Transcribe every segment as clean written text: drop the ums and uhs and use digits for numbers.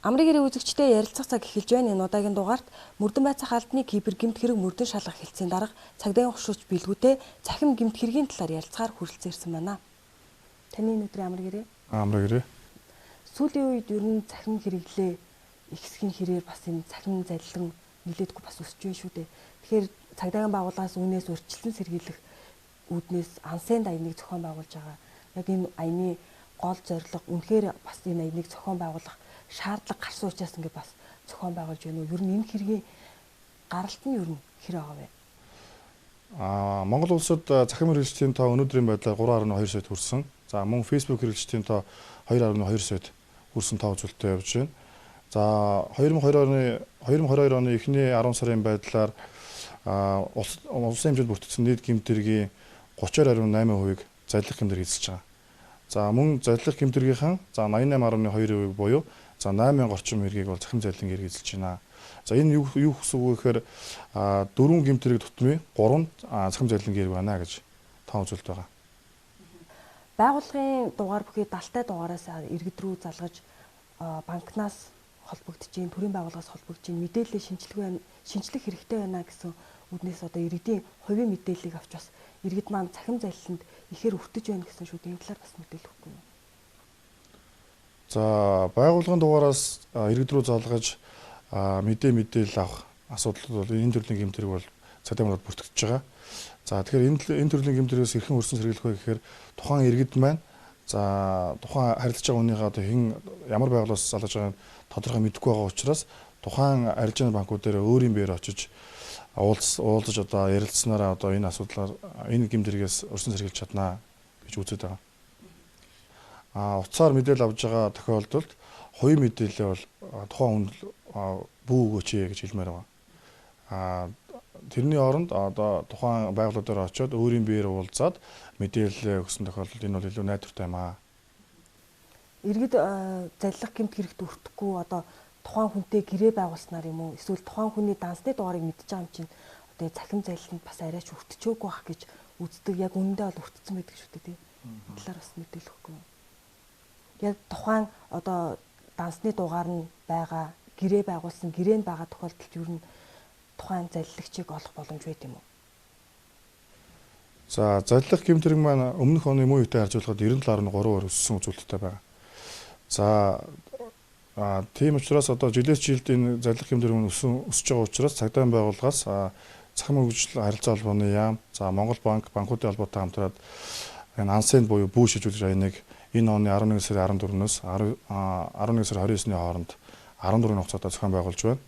Амрын гэрээ үзэгчтэй ярилцах цаг эхэлж байна. Энэ удаагийн дугаарт мөрдөн байцаах албаны кибер гэмт хэрэг мөрдөн шалгах хэлтсийн дарга цагдаагийн хошууч Билгүүтэй цахим гэмт хэргийн талаар ярилцахаар хүрэлцэн ирсэн байна. Таны өнөөдрийн амрын гэрээ. Амрын гэрээ. Сүүлийн үед ер нь цахим хэрэглээ ихсхийн хэрээр бас энэ цахим заллин нилээдгүй бас өсөж байна шүү дээ. Тэгэхээр цагдаагийн байгууллагаас үүнээс урьдчилан сэргийлэх үүднээс ансен аяныг зохион байгуулж байгаа. Яг энэ аяны гол зорилго үнэхээр бас энэ аяныг зохион байгуулах шаардлага гарсан учраас ингээд бас зохион байгуулж байна уу? Ер нь энэ хэргийн гаралт нь ер нь хэр байгаа вэ? Монгол улсад цахим хэрэглэгчдийн тоо өнөөдрийн байдлаар 3.2 саяд хүрсэн. За мөн Facebook хэрэглэгчдийн тоо 2.2 саяд хүрсэн тоо үзүүлэлттэй явж байна. За 2022 оны эхний 10 сарын байдлаар улсын хэмжээнд бүртгэсэн нийт гэмт хэргийн 32.8%-ийг заллах гэмт хэрэг эзэлж байгаа. За мөн заллах гэмт хэргийнхэн за 88.2% буюу за 8000 орчим хэргийг бол цахим заллин хэрэг эзэлж байна. За энэ юу гэсэн үг вэ гэхээр дөрвөн гэмт хэрэг тутмын 3 цахим заллин хэрэг байна гэж тоо үзүүлэлт байгаа. Байгууллагын дугаар бүхий 70 дугаараас иргэд рүү залгаж банкнаас холбогдож чинь, төрийн байгууллагаас холбогдож чинь мэдээлэл шинжлэх хэрэгтэй байна гэсэн үүднээс одоо иргэдийн хувийн мэдээллийг авч бас иргэд маань цахим заллинд ихээр өртөж байна гэсэн шүү дээ. Энэ талаар бас мэдээлэл өгөхгүй юу? За байгууллагын дугаараас иргэд рүү залгаж мэдээлэл авах асуудлууд бол энэ төрлийн гэмт хэрэг бол цагдаагийн байгууллагад бүртгэж байгаа. За тэгэхээр энэ төрлийн гэмт хэрэгээс хэрхэн өрсөн сэргийлэх вэ гэхээр тухайн иргэд маань за тухайн харилцаж байгаа хүнийхээ одоо хэн ямар байгууллагаас залгаж байгааг тодорхой мэдэхгүй байгаа учраас тухайн арилжааны банкуд дээр өөрийн биеэр очиж уулзаж одоо ярилцсанараа одоо энэ асуудлаар энэ гэмт хэрэгээс өрсөн сэргийлж чаднаа гэж үзээд байгаа. Утсаар мэдээлэл авж байгаа тохиолдолд хувийн мэдээлэлээ бол тухайн хүнд бүү өгөөч гэж хэлмээр байгаа. Тэрний оронд одоо тухайн байгууллага дээр очиод өөрийн биеэр уулзаад мэдээлэл өгсөн тохиолдолд энэ бол илүү найдвартай юм аа. Иргэд заллах гэмт хэрэгт өртөхгүй одоо тухайн хүнтэй гэрээ байгуулснаар юм уу эсвэл тухайн хүний дансны дугаарыг мэдж байгаа юм чинь одоо цахим заллинд бас арайч өртчөөгүй байх гэж үздэг. Яг үнэндээ бол өртсөн байдаг шүү дээ, тийм. Энэ талаар бас мэдээлэл өгөхгүй юу? Яг тухайн одоо дансны дугаар нь байгаа, гэрээ байгуулсан, гэрээнд байгаа тохиолдолд ер нь тухайн заллагчийг олох боломж байд юм уу? За заллах гэмт хэрэг маань өмнөх оны мөн үетэй харьцуулахад 97.3% өссөн үзүүлэлттэй байгаа. За тийм учраас одоо жилээс жилд энэ заллах гэмт хэрэг өсөж байгаа учраас цагдаагийн байгууллагаас цахим хөгжил харилцаа холбооны яам, за Монгол банк, банкуудын холбоотой хамтраад энэ ансен буюу бүү шилжүүлэх аяныг энэ оны 11 сарын 14-өөс 11 сарын 29-ний хооронд 14 хугацаатай зохион байгуулж байна.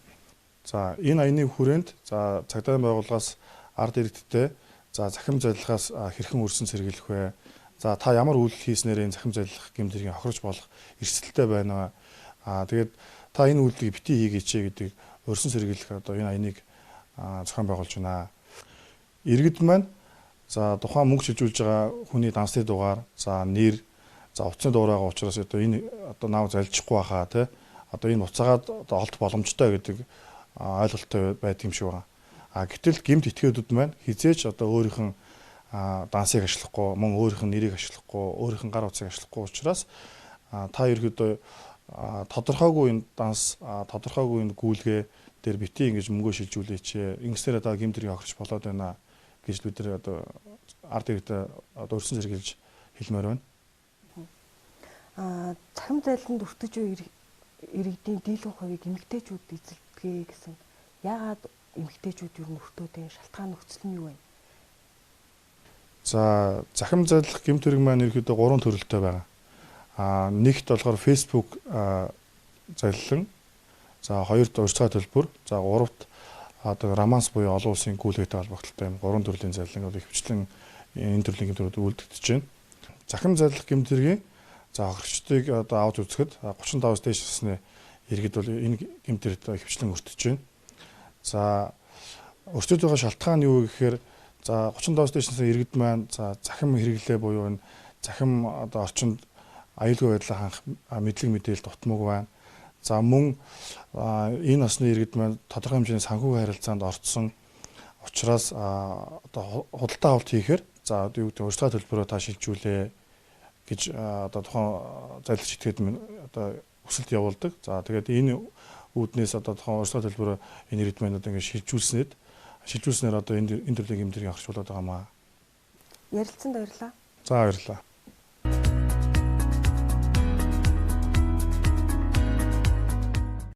За энэ аяны хүрээнд за цагдаагийн байгууллагаас ард иргэдтэй за цахим заллахаас хэрхэн өрсөн сэргийлэх вэ? За та ямар үйлдэл хийснээр энэ цахим заллах гэмт хэргийг хохирч болох эрсдэлтэй байна вэ? Тэгээд та энэ үйлдэлийг битгий хийгээч гэдэг өрсөн сэргийлэх одоо энэ аяныг зохион байгуулж байна. Иргэд маань за тухайн мөнгө шилжүүлж байгаа хүний дансны дугаар, за нэр, за утасны дугаар байгаа учраас одоо энэ одоо нав залжихгүй байхаа тий одоо энэ буцаагаад одоо олдох боломжтой гэдэг ойлголттой байдаг юм шиг байгаа. Гэтэл гэмт этгээдүүд маань хизээч одоо өөрийнх нь дансыг ашиглахгүй, мөн өөрийнх нь нэрийг ашиглахгүй, өөрийнх нь гар утсыг ашиглахгүй учраас та ерөөдөө тодорхойгүй энэ данс, тодорхойгүй энэ гүйлгээ дээр битгий ингэж мөнгөө шилжүүлээч. Ингэснээр одоо гэмт хэргийг хохирч болоод байна гэж бид нар одоо ард иргэдэд одоо өрсөн сэргийлж хэлмээр байна. Цахим зайланд өртөж буй иргэдийн дийлэнх хувийг эмэгтэйчүүд эзэлдэг гэсэн. Яагаад эмэгтэйчүүд ер нь өртөөд байна? Шалтгаан нөхцөл нь юу вэ? За цахим зайлах гэмт хэрэг маань ерөнхийдөө 3 төрөлтэй байгаа. Нэгт болохоор Facebook заллин, за хоёрт урьдчилгаа төлбөр, за гуравт одоо романс буюу олон улсын гүйлгээтэй холбогдлолтой юм 3 төрлийн заллин бол ихэвчлэн энэ төрлийн гэмт хэргүүд үлдэгдэж байна. Цахим заллах гэмт хэргийн за хохирогчдыг одоо авч үзэхэд 35-аас дээш насны иргэд бол энэ гэмт хэрэгт ихэвчлэн өртөж байна. За өртөж байгаа шалтгаан нь юу вэ гэхээр за 35-аас дээш насны иргэд маань за цахим хэрэглээ буюу энэ цахим одоо орчинд аюулгүй байдлаа хангах мэдлэг мэдээлэл дутмаг байна. За мөн энэ насны иргэд маань тодорхой хэмжээний санхүүгийн харилцаанд орцсон учраас одоо худалдаа авалт хийхээр за одоо юу гэдэг урьдчилгаа төлбөрөөр та шилжүүлээ гэж одоо тухайн заллагч этгээд одоо өсөлт явуулдаг. За тэгээд энэ үүднээс одоо тухайн урьдчилгаа төлбөрөөр энэ иргэд маань одоо ингээд шилжүүлснээр одоо энэ төрлийн гэмт хэргийг хохирчуулаад байгаа юм аа. Ярилцсанд баярлалаа. За, баярлалаа.